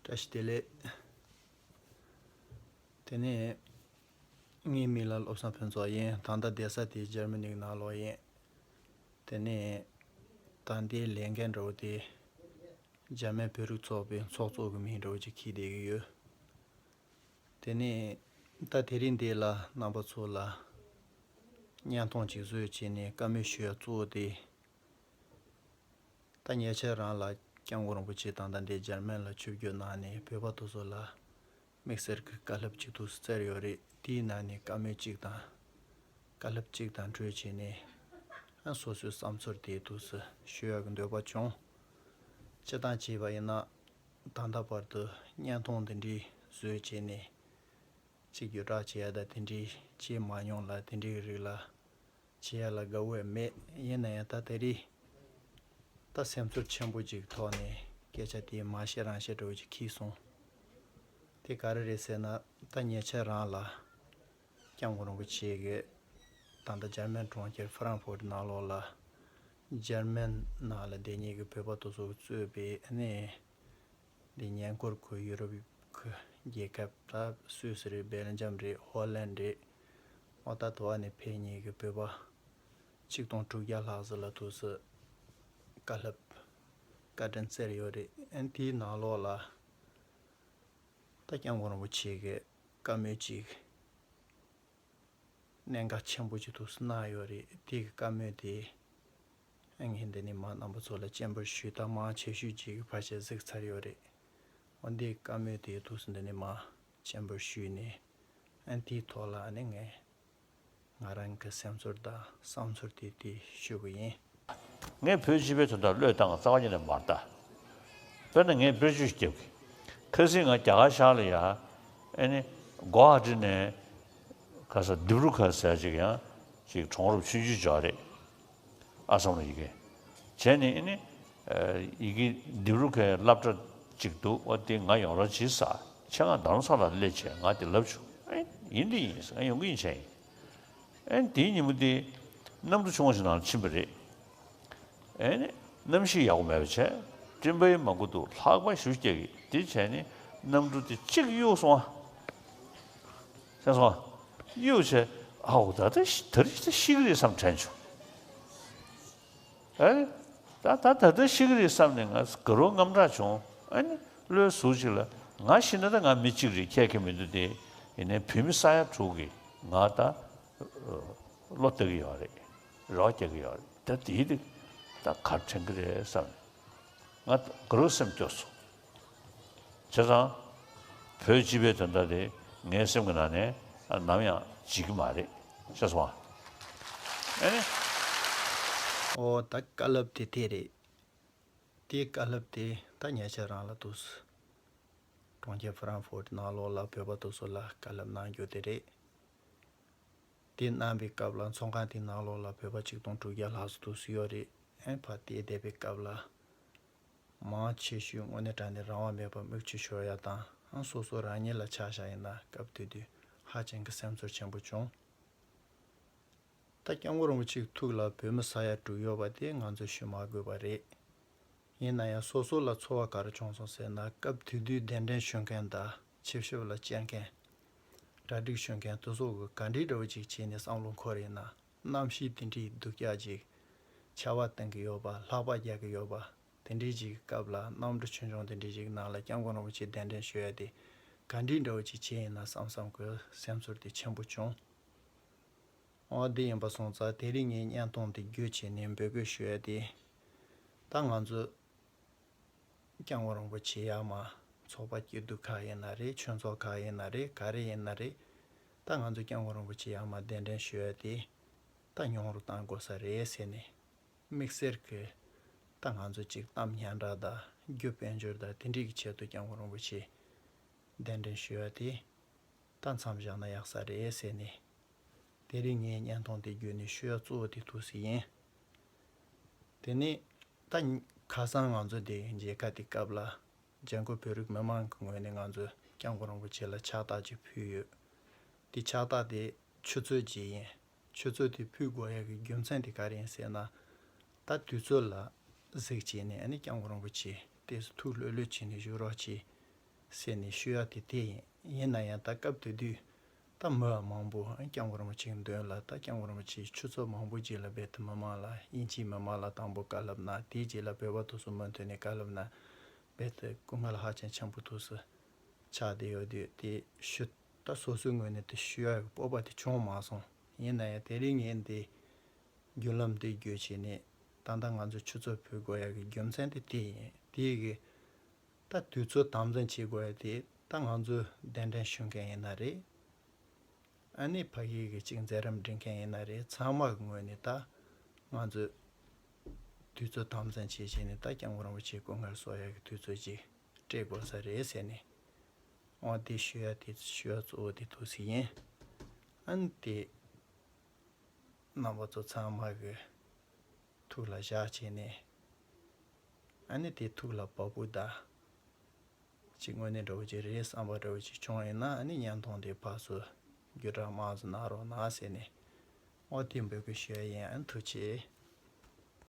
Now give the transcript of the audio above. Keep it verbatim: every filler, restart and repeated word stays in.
བཀྲ་ཤིས་བདེ་ལེགས། དེ་ནས་ངའི་མིང་ལ་བློ་བཟང་ཕུན་ཚོགས་ཡིན། ད་ལྟ་བསྡད་ས་དེ་འཇར་མ་ནི་གི་ནང་ལོགས་ཡིན། དེ་ནས་ད་ལྟའི་ལས་འགན་འདྲ་བོ་དེ་འཇར་མན་བོད་རིགས་ཚོགས་པའི་ཚོགས་གཙོ་གི་མིང་འདྲ་བོ་ཅིག་འཁྱེར་བསྡད་ཀྱི་ཡོད། དེ་ནས་ད་དེ་རིང་འདི་ལ་རྣམ་པ་ཚོ་ལ་བརྙན་ཐུང་ཅིག་བཟོས་བྱས་ནས་བཀའ་མོལ་ཞུ་ཡ་གཙོ་བོ་དེ། ད་ཉེ་ཆར་རང་ལ་སྐྱབས་མགོན་རིན་པོ་ཆེ་ད་ལྟ་འདི་འཇར་མན་ལ་ཆིབས་བསྒྱུར་གནང་ནས་བོད་པ་དེ་ཚོ་ལ་དམིགས་བསལ་གྱི་བཀའ་སློབ་ཅིག་ཏུ་བསྩལ་ཡོད་རེད། དེའི་ནང་ནས་བཀའ་མོལ་གཅིག་དང་བཀའ་སློབ་གཅིག་དང་འཕྲོས་བྱས་ནས་ཨ་སོ་སོའི་བསམ་ཚུལ་དེ་དུས་སུ་ཞུ་ཡག་གི་འདོད་པ་བྱུང་། སྤྱིར་བཏང་བྱས་པ་ཡིན་ན་ད་ལྟ་བར་དུ་བརྙན་ཐུང་འདི་འདྲའི་བཟོས་བྱས་ནས་ཅིག་བརྒྱུད་བསྒྲགས་བྱེད་ཡ་ད་དེ་འདྲའི་བྱས་མ་མྱོང་ལ་དེ་འདྲའི་རིགས་ལ་བྱེད་ཡ་ལ་དགའ་བོ་ཡང་མེད། ཡིན་ན་ཡང་ད་དེ་རིང་ད་སེམས་ཚོར་ཆེན་པོ་ཅིག་ཐོག་ནས་སྐད་ཆ་དེ་མ་བཤད་རང་བཤད་འདྲ་བོ་ཅིག་འཁྱེར་སོང་། དེ་ག་རེ་རེད་ཟེར་ན་ད་ཉེ་ཆར་རང་ལ་སྐྱབས་མགོན་རིན་པོ་ཆེ་གིས་ད་ལྟ་འཇར་མན་གྲོང་ཁྱེར་ཧྥ་རན་ཧྥོར་ནང་ལོགས་ལ་འཇར་མན་ནང་ལ་བསྡད་མཁན་གྱི་བོད་པ་དེ་ཚོ་གིས་གཙོས་པའི་ཨ་ནི་འདི་ཉེ་འཁོར་གྱི་ཡུ་རོབ་ཀྱི་རྒྱལ་ཁབ་ད་སུད་སི་རེད། སྦེལ་ཇམ་རེད། ཧོ་ལན་རེད། འོ་ད་དེ་བ་ནས་ཕེབས་མཁན་གྱི་བོད་པ་ཆིག་སྟོང་དྲུག་བརྒྱ་ལྷག་ཙམ་ལ་དུས་སུ་བཀའ་སློབ་བཀའ་དྲིན་བསྩལ་ཡོད་རེད། ཨ་ནི་དེའི་ནང་ལོགས་ལ་ད་སྐྱབས་མགོན་རིན་པོ་ཆེ་གི་བཀའ་མོལ་ཅིག་གནད་འགག་ཆེན་པོ་ཅིག་ཏུ་གནང་ཡོད་རེད། དེ་གི་བཀའ་མོལ་དེ་ངས་འདི་ནས་མར་རྣམ་པ་ཚོ་ལ་སྤྱན་འབུལ་ཞུས། ད་མང་ཆེ་ཤོས་ཅིག་གིས་ཕལ་ཆེར་གཟིགས་ཚར་ཡོད་རེད། འོ་འདི་བཀའ་མོལ་དེ་ཏུས་འདི་ནས་མར་སྤྱན་འབུལ་ཞུས་ནས་ཨ་དེའི་ཐོག་ལ་ཨ་ནི་ངས་ང་རང་གི་སེམས་ཚོར་དང་བསམ་ཚོར་དེ་དེ་ཞུ་གི་ཡིན། ངས་བོད་སྤྱི་པའི་དོན་དག་བློས་བཏང་རྩ་བ་ཉིད་ནས་མ་ལྟ། དཔེར་ན་ངས་དཔེར་བརྗོད་ཞིག་རྒྱབ་གི། ཁ་སང་ང་རྒྱ་གར་ཤར་ལ་ཡ་ཨ་ནི་གོ་ཧ་ཊི་ནས་ག་ས་དིབ་རུ་ཁ་ཟེར་ཅིག་ཡང་ཅིག་གྲོང་རབ་ཆུང་ཆུང་ཅིག་རེད། ཨ་སམ་ལ་ཡི་གེ་བྱས་ནས་ཨ་ནི་ཡི་གེ་དིབ་རུ་ཁའི་སློབ་གྲྭ་ཅིག་འདུག་འོ་དེ་ང་ཡོང་རོགས་བྱེད་ས། ཆེད་མངགས་རྡ་རམ་ས་ལ་སླེབས་བྱས་ང་དེ་ལབ་བྱུང་། ཨེ་ཡིན་དེ་ཡིན་ཟེར། ང་ཡོང་གི་ཡིན་བྱས་ཡིན། ཨེ་དེའི་ཉིན་མོ་དེ་གནམ་གྲུ་ཆུང་བ་ཞིག་ནང་ལ་ཕྱིན་པ་རེད། ཨེ་ནི་གནམ་གཤིས་ཡག་པོ་མེད་པ་བྱས། སྤྲིན་པའི་མང་པོ་འདུག་ལྷགས་པ་ཞུ་སྐྱེ་གི་དེ་བྱས་ནས་གནམ་གྲུ་དེ་གཅིག་གཡུག་སོང་ཨ། སེམས་སོང་ཨ། གཡུག་བྱས་ཨའོ་ད་ལྟ་ཤི་ད་རེས་ཤི་གི་རེད་བསམ་དྲན་བྱུང་། ཨ་ནི། ད་ད་ད་ལྟ་ཤི་གི་རེད་བསམ་ནས་ང་དགའ་རབ་དངངས་སྐྲག་བྱུང་། ཨ་ནི་བློའི་ཟུར་ཅིག་ལ་ང་ཤི་ན་ད་ང་མི་གཅིག་རེད། ཁྱད་ཁྱད་མི་འདུག་སྟེ། ཡིན་ནའི་བོད་མི་ས་ཡ་དྲུག་གིས་ང་ད་བློ་གཏད་ཀྱི་ཡོད་རེད། རོགས་རྒྱག་གི་ཡོད་རེད། ད་དེའི་དེ་ད་ག་རེ་དྲན་གི་རེད་བསམ་ནས་ང་དགའ་རབ་སེམས་སྐྱོ་སོང་། བྱས་ཙང་། བོད་སྤྱི་པའི་དོན་དག་དེ་ངའི་སེམས་ཀྱི་ནང་ནས་ནམ་ཡང་བརྗེད་ཀྱི་མ་རེད། ཤེས་སོང་ཨ། ཨེ་ནི། ཨོ་ད་བཀའ་སློབ་དེ་དེ་རེད། དེའི་བཀའ་སློབ་དེ་ད་ཉེ་ཆར་རང་ལ་འདུག་སེ། གྲོང་ཁྱེར་ཧྥ་རན་ཧྥོར་ནང་ལོགས་ལ་བོད་པ་དེ་ཚོ་ལ་བཀའ་སློབ་གནང་རྒྱུ་དེ་རེད། དེ་གནང་བའི་སྐབས་ལ་ཚོགས་ཁང་དེའི་ནང་ལོགས་ལ་བོད་པ་ཆིག་སྟོང་དྲུག་བརྒྱ་ལྷག་ཙམ་འདུག་སེ་ཡོད་རེད། ཨེ་ཕར་དེ་བསྡད་པའི་སྐབས་ལ། མང་ཆེ་ཤོས་དངོས་གནས་དྲང་གནས་རང་དབང་མེད་པར་མིག་ཆུ་ཤོར་ཡ་དང་། སོ་སོ་རང་ཉིད་ལ་ཆ་བཞག་ཡིན་ན་སྐབས་དེ་དུས་ཧ་ཅང་གི་སེམས་ཚོར་ཆེན་པོ་བྱུང་། ད་སྐྱབས་མགོན་རིན་པོ་ཆེའི་ཐུགས་ལ་བོད་མི་ས་ཡ་དྲུག་ཡོད་པ་དེ་ང་ཚོས་ཞུ་མ་དགོས་པ་རེད། ཡིན་ན་ཡང་སོ་སོ་ལ་ཚོར་བ་ག་རེ་བྱུང་སོང་ཟེར་ན། སྐབས་དེ་དུས་གདན་འདྲེན་ཞུ་མཁན་དང་ཆིབས་ཞབས་ལ་བཅར་མཁན། གྲ་སྒྲིག་ཞུ་མཁན་དེ་ཚོ་གི་ག་འདྲའི་འདྲ་བོ་ཅིག་བྱས་ནས་བསམ་བློ་འཁོར་ཡིན་ན། གནམ་གཤིས་དེ་འདྲའི་སྡུག་ཅག་ཅིག་ཆར་པ་བཏང་གི་ཡོད་པ། ལྷགས་པ་རྒྱག་གི་ཡོད་པ། དེ་འདྲའི་ཅིག་གི་སྐབས་ལ་གནམ་གྲུ་ཆུང་ཆུང་དེ་འདྲའི་ཅིག་ནང་ལ་སྐྱབས་མགོན་རིན་པོ་ཆེ་གདན་འདྲེན་ཞུ་ཡ་དེ་ག་འདྲའི་འདྲ་བོ་ཅིག་བྱས་ཡིན་ན་བསམ་བསམ་གི་སེམས་ཚོར་དེ་ཆེན་པོ་བྱུང་། འོ་དེ་ཡིན་པ་སོང་ཙང་དེ་རིང་ངས་བརྙན་ཐུང་དེ་བརྒྱུད་བྱས་ནས་འབོད་སྐུལ་ཞུ་ཡ་དེ། ད་ང་ཚོ་སྐྱབས་མགོན་རིན་པོ་ཆེ་ཡར་མར་ཚོགས་པ་སྐྱིད་སྡུག་ཁག་ཡིན་ན་རེད། ཆོས་ཚོགས་ཁག་ཡིན་ན་རེད། ག་རེ་ཡིན་ན་རེད། ད་ང་ཚོ་སྐྱབས་མགོན་རིན་པོ་ཆེ་ཡར་མར་གདན་འདྲེན་ཞུ་ཡ་དེ་ད་མྱོང་རུ་གཏང་དགོས་ས་རེད་ཟེར་ནས། དམིགས་བསལ་གྱི་ད་ང་ཚོ་གཅིག་གཏམ་སྙན་གྲགས་དང་རྒྱུ་དཔལ་འབྱོར་དང་དེ་འདྲའི་གི་ཆེད་དུ་སྐྱབས་མགོན་རིན་པོ་ཆེ་གདན་འདྲེན་ཞུ་ཡ་དེ་ད་མཚམས་བཞག་ན་ཡག་ས་རེད་ཟེར་ནས། དེ་རིང་ངས་བརྙན་ཐུང་དེ་བརྒྱུད་ནས་ཞུ་ཡ་གཙོ་བོ་དེ་ཐུགས་སྲས་ཡིན། དེ་ནས་ད་ཁ་སང་ང་ཚོ་དེ་མཇལ་ཁ་དེ་སྐབས་ལ་འཇར་འགོག་བོད་རིགས་མི་མང་གི་ངོས་ནས་ང་ཚོས་སྐྱབས་མགོན་རིན་པོ་ཆེ་ལ་ཕྱག་རྟགས་ཅིག་ཕུལ་ཡོད། དེ་ཕྱག་རྟགས་དེ་ཆུ་ཚོད་ཅིག་ཡིན། ཆུ་ཚོད་དེ་ཕུལ་དགོས་ཡ་གི་རྒྱུ་མཚན་དེ་ག་རེ་ཡིན་ཟེར་ན། ད་དུས་ཚོད་ལ་གཟིགས་བྱས་ནས་ཨ་ནི་སྐྱབས་མགོན་རིན་པོ་ཆེ་དེ་ཐུགས་ལྷོད་ལྷོད་བྱས་ནས་བཞུགས་རོགས་གྱིས། ཟེར་ནས་ཞུ་ཡ་དེ་དེ་ཡིན། ཡིན་ན་ཡང་ད་སྐབས་དེ་དུས་ད་མི་མང་པོ་སྐྱབས་མགོན་རིན་པོ་ཆེའི་མདུན་ལ། ད་སྐྱབས་མགོན་རིན་པོ་ཆེའི་ཆོས་ཚོགས་མང་པོ་ཅིག་ལ་རྦད་དེ་མི་མང་ལ་དབྱིན་ཇིའི་མི་མང་ལ་དང་པོ་བཀའ་སློབ་གནང་། དེའི་རྗེས་ལ་བོད་པ་དེ་ཚོ་མུ་མཐུད་ནས་བཀའ་སློབ་གནང་། རྦད་དེ་སྐུ་ངལ་ཧ་ཅང་ཆེན་པོ་དེ་ཚོ་ཆགས་བསྡད་ཡོད་དུས། དེ་ཞུ་ད་སོ་སོའི་ངོས་ནས་དེ་ཞུ་ཡ་གི་སྤོབས་པ་དེ་བྱུང་མ་སོང་། ཡིན་ན་ཡང་དེ་རིང་ངས་འདི་བརྒྱུད་ལམ་འདི་བརྒྱུད་བྱས་ནས་ད་ལྟ་ང་ཚོ་ཆུ་ཚོད་ཕུད་དགོས་ཡ་གི་རྒྱུ་མཚན་དེ་དེ་ཡིན། དེ་གི་ད་དུས་ཚོད་དམ་འཛིན་བྱེད་དགོས་ཡ་དེ། ད་ང་ཚོ་གདན་འདྲེན་ཞུ་མཁན་ཡིན་ན་རེད། ཨ་ནི་ཕ་གི་གི་ཅིག་མཛད་རིམ་སྒྲིག་མཁན་ཡིན་ན་རེད། ཚང་མ་གི་ངོས་ནས་ད་ང་ཚོས་དུས་ཚོད་དམ་འཛིན་བྱེད་བྱས་ནས། ད་སྐྱབས་མགོན་རིན་པོ་ཆེའི་སྐུ་ངལ་གསོ་ཡ་གི་དུས་ཚོད་ཅིག་སྤྲད་དགོས་ས་རེད་ཟེར་ནས། འོ་དེ་ཞུ་ཡ་དེ་ཞུ་ཡ་གཙོ་བོ་དེ་ཐུགས་སྲིད་ཡིན། ཨ་ནི་དེ་རྣམ་པ་ཚོ་ཚང་མ་གི་ཐུགས་ལ་བཞག་བྱས་ནས། ཨ་ནི་དེ་ཐུགས་ལ་བབས་པ་དང་ཅིག་དངོས་གནས་འདྲ་བོ་ཅིག་རེད་བསམ་པ་འདྲ་བོ་ཅིག་བྱུང་ཡོད་ན། ཨ་ནི་བརྙན་ཐུང་དེ་ཕར་ཚུར་བརྒྱུད་བསྒྲགས་མང་ཙམ་གནང་རོགས་གནང་ཟེར་ནས། འོ་དེ་འབོད་སྐུལ་ཞུ་ཡ་ཡིན། ཨ་ནི་ཐུགས་རྗེ་ཆེ།